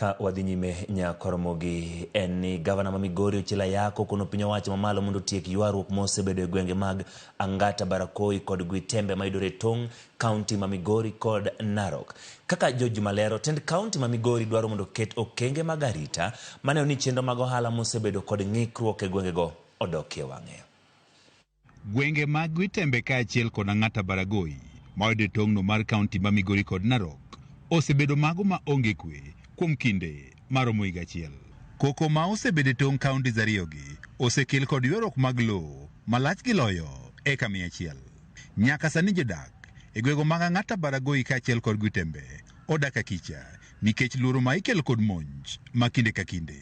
Ka wadhi nyime nyakoromogi en ni gavana ma Migori Ochilo Ayako okono piny owacho mamalo mondo otiek ywaruok mosebedo e gwenge mag Angata Barakoi kod Gwitembe mayudore e tong' kaunti ma Migori kod Narok. Kaka George Malero, tend kaunti ma Migori dwaro mondo oket okenge mag arita maneno ni chenro mag ohala mosebedo kod ng'ikruok e gwengego odokie wang'e. Gwenge mag Gwitembe kaachiel kod Ang'ata Baragoi mayudore e tong'no mar kaunti ma Migori kod Narok osebedo mago ma onge kwe kuom kinde maromo higa achiel. Koko ma osebedo e tong' counties ariyogi osekel kod ywaruok mag lowo malach gi loyo eka 100. Nyaka sani jodak e gwego mag Ang'ata Baragoi kaachiel kod Gwitembe odak akicha nikech luoro ma ikelo kod monj ma kinde ka kinde.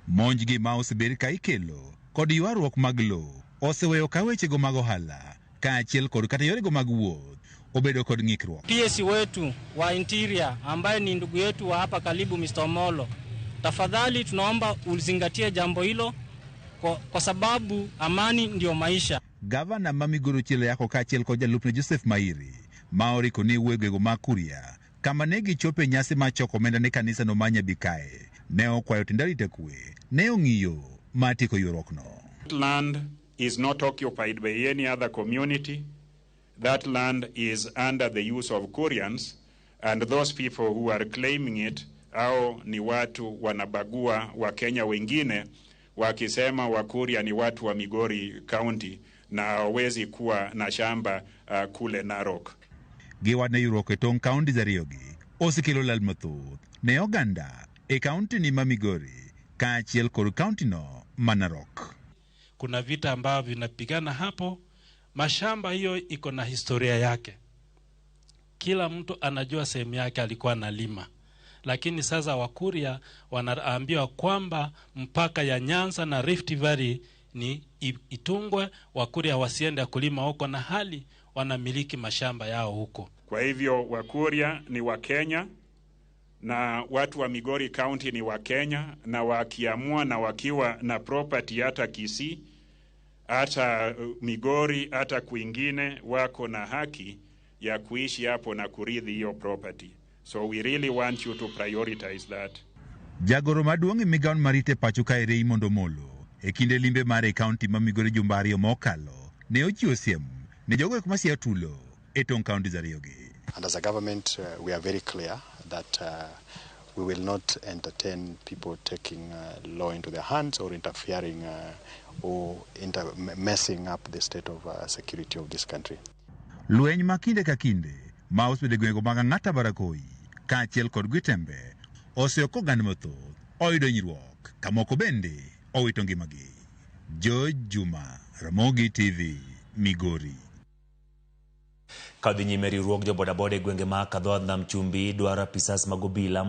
Monj gi ma osebed ka ikelo kod ywaruok mag lowo oseweyo ka wechego mag ohala kaachiel kod kata yorego mag wuoth obedo kod ng'ikruok. PS wetu wa Interior ambaye ni ndugu yetu wa hapa karibu Mr. Omolo, tafadhali tunaomba uzingatie jambo hilo kwa sababu amani ndio maisha. Gavana ma Migori Ochielo Ayako kaachiel kod jalupne Joseph Mairi ma oriko ni wuoyo e gwego mag Kuria kama ne gichopo e nyasi mar choko omenda ne kanisano mar Nyabikae ne okwayo tend arita kwe ne ong'iyo mar tieko ywaruokno. Land is not occupied by any other community. That land is under the use of Kurians, and those people who are claiming it au ni watu wanabagua Wakenya wengine wakisema Wakuria ni watu wa Migori County na hawawezi kuwa na shamba kule Narok. Giwach ni ywaruok e tong' counties ariyogi osekelo lal mathoth ne oganda e kaunti ni ma Migori kaachiel kod kaunti no ma Narok. Kuna vita ambavyo vinapigana hapo. Mashamba hiyo iko na historia yake, kila mtu anajua sehemu yake alikuwa analima, lakini sasa Wakuria wanaambiwa kwamba mpaka ya Nyanza na Rift Valley ni itungwe, Wakuria wasiende kulima huko na hali wanamiliki mashamba yao huko. Kwa hivyo Wakuria ni Wakenya na watu wa Migori County ni Wakenya, na wakiamua na wakiwa na property hata Kisii hata Migori hata kwingine, wako na haki ya kuishi hapo na kurithi hiyo property. So we really want you to prioritize that. Jagoro maduong' e migawo marite pacho kae Raymond Omolo e kinde limbe mare e kaunti ma Migori jumbe ariyo mokalo ne ochiwo siem ne jogo eko masiyo tulo e tong' counties ariyogi. And as a government, we are very clear that we will not entertain people taking law into their hands or interfering or messing up the state of security of this country. Lweny ma kinde ka kinde ma osebedo e gwengego mag Ang'ata Barakoi kaachiel kod Gwitembe oseyo ka oganda mathoth oyudo hinyruok ka moko bende owito ngimagi. George Juma, Ramogi TV, Migori. Ka dhi nyime riwruog jo bodaboda e gwenge ma Kadhoa Nam Chumbi dwaro apisas mag obila mondo